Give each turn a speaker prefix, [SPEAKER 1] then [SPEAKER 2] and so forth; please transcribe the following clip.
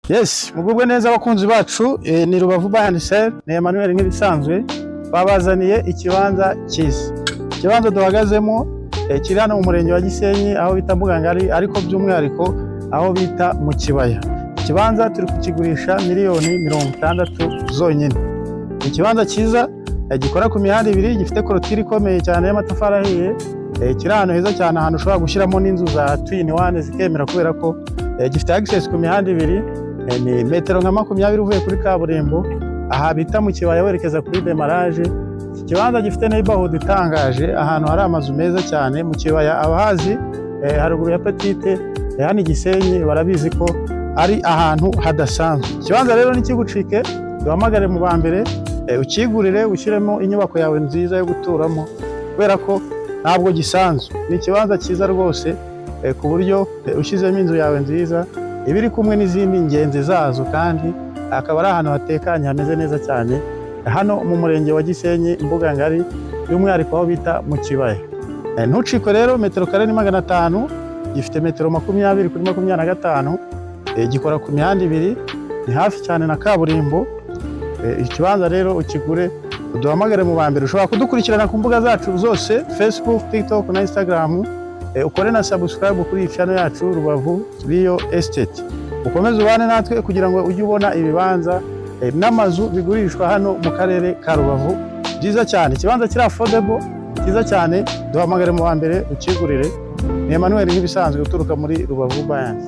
[SPEAKER 1] Yes, mugubwe neza abakunzi bacu, ni Rubavu Buy and Sell, ni Emmanuel nk'ibisanzwe, babazaniye ikibanza cyiza. Ikibanza duhagazemo kiri hano mu murenge wa Gisenyi, aho bita Mbugangari, ariko by'umwihariko aho bita mu Kibaya. Ikibanza turi kukigurisha miliyoni 60 zonyine. Ikibanza cyiza gikora ku mihanda ibiri, gifite clôture ikomeye cyane y'amatafari ahiye, kiri ahantu heza cyane, ahantu ushobora gushyiramo n'inzu za two in one zikemera, kubera ko gifite access ku mihanda ibiri, ni metero nka 20 uvuye kuri kaburimbo, aha bita mu Kibaya werekeza kuri démarrage. Iki kibanza gifite neighborhood itangaje, ahantu hari amazu meza cyane mu Kibaya. Abahazi haruguru ya Petite, hano i Gisenyi, barabizi ko ari ahantu hadasanzwe. Ikibanza rero ntikigucike, duhamagare mu ba mbere, ukigurire, ushyiremo inyubako yawe nziza yo guturamo, kubera ko ntabwo gisanzwe. Ni ikibanza cyiza rwose, ku buryo ushyizemo inzu yawe nziza iba iri kumwe n'izindi ngenzi zazo, kandi akaba ari ahantu hatekanye, hameze neza cyane, hano mu murenge wa Gisenyi, Imbuga Ngari, by'umwihariko aho bita mu Kibaya. Ntucikwe rero, metero kare ni 500, gifite metero 20 kuri 25, gikora ku mihanda ibiri, ni hafi cyane na kaburimbo. Ikibanza rero ukigure, uduhamagare mu ba mbere. Ushobora kudukurikirana ku mbuga zacu zose, Facebook, TikTok na Instagram, ukore na subscribe kuri iyi channel yacu Rubavu Real Estate. Ukomeze ubane natwe kugira ngo ujye ubona ibibanza n'amazu bigurishwa hano mu karere ka Rubavu, byiza cyane. Ikibanza kiri affordable, cyiza cyane. Duhamagare mu wa mbere ukigurire. Ni Emmanuel nk'ibisanzwe uturuka muri Rubavu Buy and.